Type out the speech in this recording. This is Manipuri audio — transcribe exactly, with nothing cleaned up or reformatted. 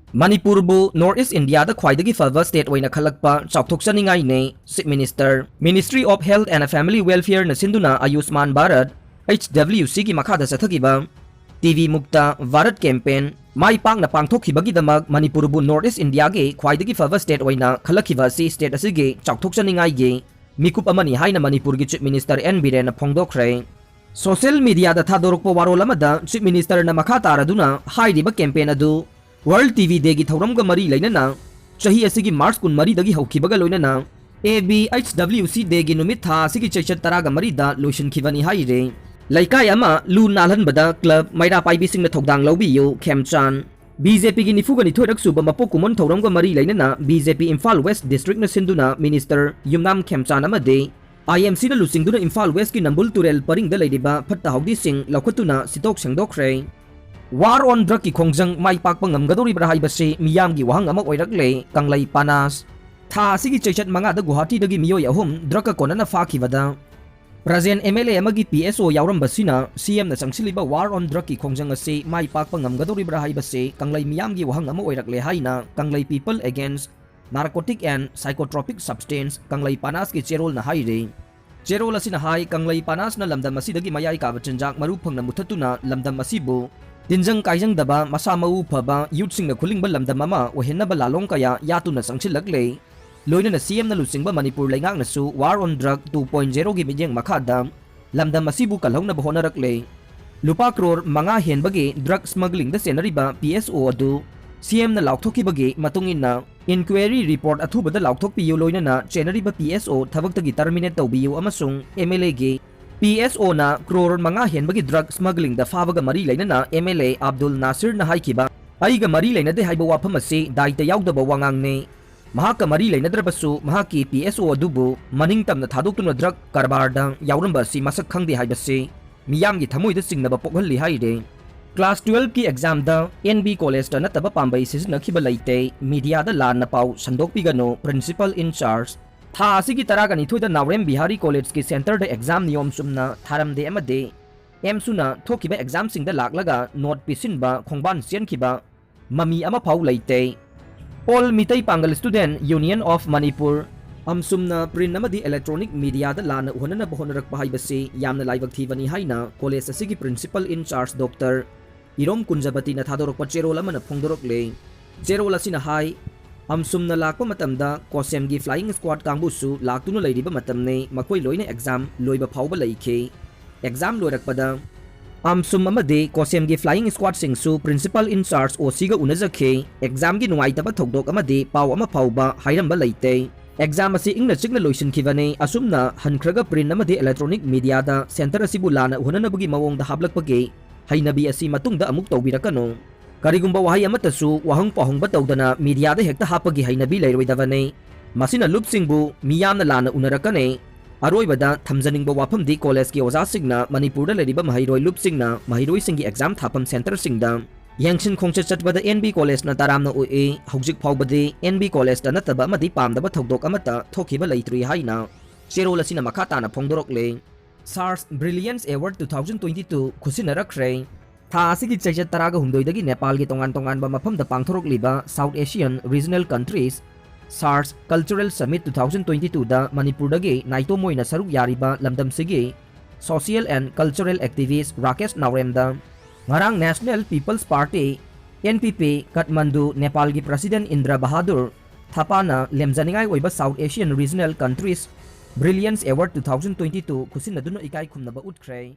ꯃꯅꯤꯄꯨꯔꯕꯨ North East Indiaꯗ ꯈ꯭ꯋꯥꯏꯗꯒꯤ ꯐꯕ state ꯑꯣꯏꯅ ꯈꯜꯂꯛꯄ ꯆꯥꯎꯊꯣꯛꯆꯅꯤꯡꯉꯥꯏꯅꯦ꯫ Chief Minister, Ministry of Health and Family Welfareꯅ ꯁꯤꯟꯗꯨꯅ Ayushman Bharat, H W Cꯒꯤ ꯃꯈꯥꯗ ꯆꯠꯊꯈꯤꯕ ꯇꯤ ꯚꯤ ꯃꯨꯛꯇ ꯚꯥꯔꯠ campaign ꯃꯥꯏ ꯄꯥꯛꯅ ꯄꯥꯡꯊꯣꯛꯈꯤꯕꯒꯤꯗꯃꯛ ꯃꯅꯤꯄꯨꯔꯕꯨ North East Indiaꯒꯤ ꯈ꯭ꯋꯥꯏꯗꯒꯤ ꯐꯕ state ꯑꯣꯏꯅ ꯈꯜꯂꯛꯈꯤꯕ ꯑꯁꯤ state ꯑꯁꯤꯒꯤ ꯆꯥꯎꯊꯣꯛꯆꯅꯤꯡꯉꯥꯏꯒꯤ ꯃꯤꯀꯨꯞ ꯑꯃꯅꯤ ꯍꯥꯏꯅ ꯃꯅꯤꯄꯨꯔꯒꯤ Chief Minister ꯑꯦꯟ ꯕꯤꯔꯦꯟꯅ ꯐꯣꯡꯗꯣꯛꯈ꯭ꯔꯦ꯫ Social mediaꯗ ꯊꯥꯗꯣꯔꯛꯄ ꯋꯥꯔꯣꯜ ꯑꯃꯗ Chief Ministerꯅ ꯃꯈꯥ ꯇꯥꯔꯗꯨꯅ ꯍꯥꯏꯔꯤꯕ campaign ꯑꯗꯨ World T V Dayꯒꯤ ꯊꯧꯔꯝꯒ ꯃꯔꯤ ꯂꯩꯅꯅ ꯆꯍꯤ ꯑꯁꯤꯒꯤ March ꯀꯨꯟꯃꯔꯤꯗꯒꯤ ꯍꯧꯈꯤꯕꯒ ꯂꯣꯏꯅꯅ A B H W C Dayꯒꯤ ꯅꯨꯃꯤꯠ ꯊꯥ ꯑꯁꯤꯒꯤ ꯆꯩꯆꯠ ꯇꯔꯥꯒ ꯃꯔꯤꯗ ꯂꯣꯏꯁꯤꯟꯈꯤꯕꯅꯤ ꯍꯥꯏꯔꯤ꯫ ꯂꯩꯀꯥꯏ ꯑꯃ ꯂꯨ ꯅꯥꯜꯍꯟꯕꯗ club ꯃꯩꯔꯥ ꯄꯥꯏꯕꯤꯁꯤꯡꯅ ꯊꯧꯗꯥꯡ ꯂꯧꯕꯤꯌꯨ, ꯈꯦꯝꯆꯥꯟ꯫ B J Pꯒꯤ ꯅꯤꯐꯨꯒ ꯅꯤꯊꯣꯏꯔꯛ ꯁꯨꯕ ꯃꯄꯣꯛ ꯀꯨꯝꯑꯣꯟ ꯊꯧꯔꯝꯒ ꯃꯔꯤ ꯂꯩꯅꯅ B J P Imphal West Districtꯅ ꯁꯤꯟꯗꯨꯅ Minister ꯌꯨꯝꯅꯥꯝ ꯈꯦꯝꯆꯥꯟ ꯑꯃꯗꯤ I M Cꯅ ꯂꯨꯆꯤꯡꯗꯨꯅ ꯏꯝꯐꯥꯜ Westꯀꯤ ꯅꯝꯕꯨꯜ ꯇꯨꯔꯦꯜ ꯄꯔꯤꯡꯗ ꯂꯩꯔꯤꯕ ꯐꯠꯇ ꯍꯥꯎꯗꯤꯁꯤꯡ ꯂꯧꯈꯠꯇꯨꯅ ꯁꯤꯠꯇꯣꯛ ꯁꯦꯡꯗꯣꯛꯈ꯭ꯔꯦ꯫ War on Drugꯀꯤ ꯈꯣꯡꯖꯪ ꯃꯥꯏ ꯄꯥꯛꯄ ꯉꯝꯒꯗꯧꯔꯤꯕ꯭ꯔꯥ ꯍꯥꯏꯕꯁꯤ ꯃꯤꯌꯥꯝꯒꯤ ꯋꯥꯍꯪ ꯑꯃ ꯑꯣꯏꯔꯛꯂꯦ꯫ ꯀꯪꯂꯩ ꯄꯥꯅꯥꯁ꯫ ꯊꯥ ꯑꯁꯤꯒꯤ ꯆꯩꯆꯠ ꯃꯉꯥꯗ ꯒꯨꯋꯥꯍꯥꯇꯤꯗꯒꯤ ꯃꯤꯑꯣꯏ ꯑꯍꯨꯝ drugꯀ ꯀꯣꯟꯅꯅ ꯐꯥꯈꯤꯕꯗ ꯄ꯭ꯔꯖꯦꯟ M L A ꯑꯃꯒꯤ P S O ꯌꯥꯎꯔꯝꯕꯁꯤꯅ C Mꯅ ꯆꯪꯁꯤꯜꯂꯤꯕ War on Drugꯀꯤ ꯈꯣꯡꯖꯪ ꯑꯁꯤ ꯃꯥꯏ ꯄꯥꯛꯄ ꯉꯝꯒꯗꯧꯔꯤꯕ꯭ꯔꯥ ꯍꯥꯏꯕꯁꯤ ꯀꯪꯂꯩ ꯃꯤꯌꯥꯝꯒꯤ ꯋꯥꯍꯪ ꯑꯃ ꯑꯣꯏꯔꯛꯂꯦ ꯍꯥꯏꯅ ꯀꯪꯂꯩ People Against Narcotic and Psychotropic Substance ꯀꯪꯂꯩ ꯄꯥꯅꯥꯁꯀꯤ ꯆꯦꯔꯣꯜꯅ ꯍꯥꯏꯔꯤ꯫ ꯆꯦꯔꯣꯜ ꯑꯁꯤꯅ ꯍꯥꯏ, ꯀꯪꯂꯩ ꯄꯥꯅꯥꯁꯅ ꯂꯝꯗꯝ ꯑꯁꯤꯗꯒꯤ ꯃꯌꯥꯏ ꯀꯥꯕ ꯆꯤꯟꯖꯥꯛ ꯃꯔꯨ ꯐꯪꯅ ꯃꯨꯊꯠꯇꯨꯅ ꯂꯝꯗꯝ ꯑꯁꯤꯕꯨ ꯇꯤꯟꯖꯪ ꯀꯥꯏꯖꯪꯗꯕ, ꯃꯁꯥ ꯃꯎ ꯐꯕ youthꯁꯤꯡꯅ ꯈꯨꯂꯤꯡꯕ ꯂꯝꯗꯝ ꯑꯃ ꯑꯣꯏꯍꯟꯅꯕ ꯂꯥꯂꯣꯡ ꯀꯌꯥ ꯌꯥꯠꯇꯨꯅ ꯆꯪꯁꯤꯜꯂꯛꯂꯦ꯫ ꯂꯣꯏꯅꯅ C Mꯅ ꯂꯨꯆꯤꯡꯕ Manipur ꯂꯩꯉꯥꯛꯅꯁꯨ War on Drug two point zeroꯒꯤ ꯃꯤꯠꯌꯦꯡ ꯃꯈꯥꯗ ꯂꯝꯗꯝ ꯑꯁꯤꯕꯨ ꯀꯜꯍꯧꯅꯕ ꯍꯣꯠꯅꯔꯛꯂꯦ꯫ ꯂꯨꯄꯥ ꯀ꯭ꯔꯣꯔ ꯃꯉꯥ ꯍꯦꯟꯕꯒꯤ drug smugglingꯗ ꯆꯦꯟꯅꯔꯤꯕ P S O ꯑꯗꯨ C Mꯅ ꯂꯥꯎꯊꯣꯛꯈꯤꯕꯒꯤ ꯃꯇꯨꯡ ꯏꯟꯅ inquiry report ꯑꯊꯨꯕꯗ ꯂꯥꯎꯊꯣꯛꯄꯤꯌꯨ, ꯂꯣꯏꯅꯅ ꯆꯦꯟꯅꯔꯤꯕ P S O ꯊꯕꯛꯇꯒꯤ terminate ꯇꯧꯕꯤꯌꯨ ꯑꯃꯁꯨꯡ M L Aꯒꯤ P S Oꯅ crore ꯃꯉꯥ ꯍꯦꯟꯕꯒꯤ drug smugglingꯗ ꯐꯥꯕꯒ ꯃꯔꯤ ꯂꯩꯅꯅ M L A ꯑꯕꯗꯨꯜ ꯅꯥꯁꯤꯔꯅ ꯍꯥꯏꯈꯤꯕ, "ꯑꯩꯒ ꯃꯔꯤ ꯂꯩꯅꯗꯦ" ꯍꯥꯏꯕ ꯋꯥꯐꯝ ꯑꯁꯤ ꯗꯥꯏꯇ ꯌꯥꯎꯗꯕ ꯋꯥꯉꯥꯡꯅꯤ꯫ ꯃꯍꯥꯛꯀ ꯃꯔꯤ ꯂꯩꯅꯗ꯭ꯔꯕꯁꯨ ꯃꯍꯥꯛꯀꯤ P S O ꯑꯗꯨꯕꯨ ꯃꯅꯤꯡ ꯇꯝꯅ ꯊꯥꯗꯣꯛꯇꯨꯅ drug ꯀꯔꯕꯥꯔꯗ ꯌꯥꯎꯔꯝꯕ ꯑꯁꯤ ꯃꯁꯛ ꯈꯪꯗꯦ ꯍꯥꯏꯕꯁꯤ ꯃꯤꯌꯥꯝꯒꯤ ꯊꯃꯣꯏꯗ ꯆꯤꯡꯅꯕ ꯄꯣꯛꯍꯜꯂꯤ ꯍꯥꯏꯔꯤ꯫ Class twelveꯀꯤ examꯗ N B Collegeꯇ ꯅꯠꯇꯕ ꯄꯥꯝꯕꯩ ꯁꯤꯖꯤꯟꯅꯈꯤꯕ ꯂꯩꯇꯦ, mediaꯗ ꯂꯥꯟꯅ ꯄꯥꯎ ꯁꯟꯗꯣꯛꯄꯤꯒꯅꯨ, Principal in Charge꯫ ꯊꯥ ꯑꯁꯤꯒꯤ ꯇꯔꯥꯒ ꯅꯤꯊꯣꯏꯗ ꯅꯥꯎꯔꯦꯝ ꯕꯤꯍꯥꯔꯤ Collegeꯀꯤ centreꯗ exam ꯅꯤꯌꯣꯝ ꯆꯨꯝꯅ ꯊꯥꯔꯝꯗꯦ ꯑꯃꯗꯤ ꯑꯦꯝꯁꯨꯅ ꯊꯣꯛꯈꯤꯕ examꯁꯤꯡꯗ ꯂꯥꯛꯂꯒ note ꯄꯤꯁꯤꯟꯕ, ꯈꯣꯡꯕꯥꯟ ꯆꯦꯟꯈꯤꯕ, ꯃꯃꯤ ꯑꯃꯐꯥꯎ ꯂꯩꯇꯦ꯫ All ꯃꯤꯇꯩ ꯄꯥꯡꯒꯜ Student Union of Manipur, ꯑꯝꯁꯨꯝꯅ print ꯑꯃꯗꯤ electronic mediaꯗ ꯂꯥꯟꯅ ꯎꯍꯟꯅꯅꯕ ꯍꯣꯠꯅꯔꯛꯄ ꯍꯥꯏꯕꯁꯤ ꯌꯥꯝꯅ ꯂꯥꯏꯕꯛ ꯊꯤꯕꯅꯤ ꯍꯥꯏꯅ college ꯑꯁꯤꯒꯤ principal in charge Doctor ꯏꯔꯣꯝ ꯀꯨꯟꯖꯕꯇꯤꯅ ꯊꯥꯗꯣꯔꯛꯄ ꯆꯦꯔꯣꯜ ꯑꯃꯅ ꯐꯣꯡꯗꯣꯔꯛꯂꯦ꯫ ꯆꯦꯔꯣꯜ ꯑꯁꯤꯅ ꯍꯥꯏ, ꯑꯝꯁꯨꯝꯅ ꯂꯥꯛꯄ ꯃꯇꯝꯗ ꯀꯣꯁꯦꯝꯒꯤ flying squad ꯀꯥꯡꯕꯨꯁꯨ ꯂꯥꯛꯇꯨꯅ ꯂꯩꯔꯤꯕ ꯃꯇꯝꯅꯤ, ꯃꯈꯣꯏ ꯂꯣꯏꯅ exam ꯂꯣꯏꯕ ꯐꯥꯎꯕ ꯂꯩꯈꯤ꯫ Exam ꯂꯣꯏꯔꯛꯄꯗ ꯑꯝꯁꯨꯝ ꯑꯃꯗꯤ ꯀꯣꯁꯦꯝꯒꯤ flying squadꯁꯤꯡꯁꯨ principal in charge OCꯒ ꯎꯅꯖꯈꯤ꯫ Examꯒꯤ ꯅꯨꯡꯉꯥꯏꯇꯕ ꯊꯧꯗꯣꯛ ꯑꯃꯗꯤ ꯄꯥꯎ ꯑꯃ ꯐꯥꯎꯕ ꯍꯥꯏꯔꯝꯕ ꯂꯩꯇꯦ꯫ Exam ꯑꯁꯤ ꯏꯪꯅ ꯆꯤꯛꯅ ꯂꯣꯏꯁꯤꯟꯈꯤꯕꯅꯤ꯫ ꯑꯁꯨꯝꯅ ꯍꯟꯈ꯭ꯔꯒ print ꯑꯃꯗꯤ electronic mediaꯗ center ꯑꯁꯤꯕꯨ ꯂꯥꯟꯅ ꯎꯍꯟꯅꯅꯕꯒꯤ ꯃꯑꯣꯡꯗ ꯍꯥꯞꯂꯛꯄꯒꯤ ꯍꯩꯅꯕꯤ ꯑꯁꯤ ꯃꯇꯨꯡꯗ ꯑꯃꯨꯛ ꯇꯧꯕꯤꯔꯛꯀꯅꯨ꯫ ꯀꯔꯤꯒꯨꯝꯕ ꯋꯥꯍꯩ ꯑꯃꯠꯇꯁꯨ ꯋꯥꯍꯪ ꯄꯥꯎꯍꯪꯕ ꯇꯧꯗꯅ mediaꯗ ꯍꯦꯛꯇ ꯍꯥꯞꯄꯒꯤ ꯍꯩꯅꯕꯤ ꯂꯩꯔꯣꯏꯗꯕꯅꯤ꯫ ꯃꯁꯤꯅ ꯂꯨꯞꯁꯤꯡꯕꯨ ꯃꯤꯌꯥꯝꯅ ꯂꯥꯟꯅ ꯎꯅꯔꯛꯀꯅꯤ꯫ ꯑꯔꯣꯏꯕꯗ ꯊꯝꯖꯅꯤꯡꯕ ꯋꯥꯐꯝꯗꯤ collegeꯀꯤ ꯑꯣꯖꯥꯁꯤꯡꯅ ꯃꯅꯤꯄꯨꯔꯗ ꯂꯩꯔꯤꯕ ꯃꯍꯩꯔꯣꯏ ꯂꯨꯞꯁꯤꯡꯅ ꯃꯍꯩꯔꯣꯏꯁꯤꯡꯒꯤ exam ꯊꯥꯐꯝ centerꯁꯤꯡꯗ ꯌꯦꯡꯁꯤꯟ ꯈꯣꯡꯆꯠ ꯆꯠꯄꯗ NB collegeꯅ ꯇꯔꯥꯝꯅ ꯑꯣꯛꯏ꯫ ꯍꯧꯖꯤꯛ ꯐꯥꯎꯕꯗꯤ NB collegeꯇ ꯅꯠꯇꯕ ꯑꯃꯗꯤ ꯄꯥꯝꯗꯕ ꯊꯧꯗꯣꯛ ꯑꯃꯠꯇ ꯊꯣꯛꯈꯤꯕ ꯂꯩꯇ꯭ꯔꯤ ꯍꯥꯏꯅ ꯆꯦꯔꯣꯜ ꯑꯁꯤꯅ ꯃꯈꯥ ꯇꯥꯅ ꯐꯣꯡꯗꯣꯔꯛꯂꯤ꯫ Sars Brilliance Award two thousand twenty two ꯈꯨꯠꯁꯤꯟꯅꯔꯛꯈ꯭ꯔꯦ꯫ ꯊꯥ ꯑꯁꯤꯒꯤ ꯆꯩꯆꯠ ꯇꯔꯥꯒ ꯍꯨꯝꯗꯣꯏꯗꯒꯤ ꯅꯦꯄꯥꯜꯒꯤ ꯇꯣꯉꯥꯟ ꯇꯣꯉꯥꯟꯕ ꯃꯐꯝꯗ ꯄꯥꯡꯊꯣꯔꯛꯂꯤꯕ South Asian Regional Countries Sars Cultural Summit two thousand twenty twoꯗ ꯃꯅꯤꯄꯨꯔꯗꯒꯤ ꯅꯥꯏꯇꯣꯝ ꯑꯣꯏꯅ ꯁꯔꯨꯛ ꯌꯥꯔꯤꯕ ꯂꯝꯗꯝꯁꯤꯒꯤ social and cultural activist Rakesh ꯅꯥꯎꯔꯦꯝꯗ ꯉꯔꯥꯡ National People's Party, NPP, Kathmandu, ꯅꯦꯄꯥꯜꯒꯤ president ꯏꯟꯗ꯭ꯔ Bahadur ꯊꯥꯄꯥꯅ ꯂꯦꯝꯖꯅꯤꯡꯉꯥꯏ ꯑꯣꯏꯕ South Asian Regional Countries Brilliance Award two thousand twenty two ꯈꯨꯠꯁꯤꯟꯅꯗꯨꯅ ꯏꯀꯥꯏ ꯈꯨꯝꯅꯕ ꯎꯠꯈ꯭ꯔꯦ꯫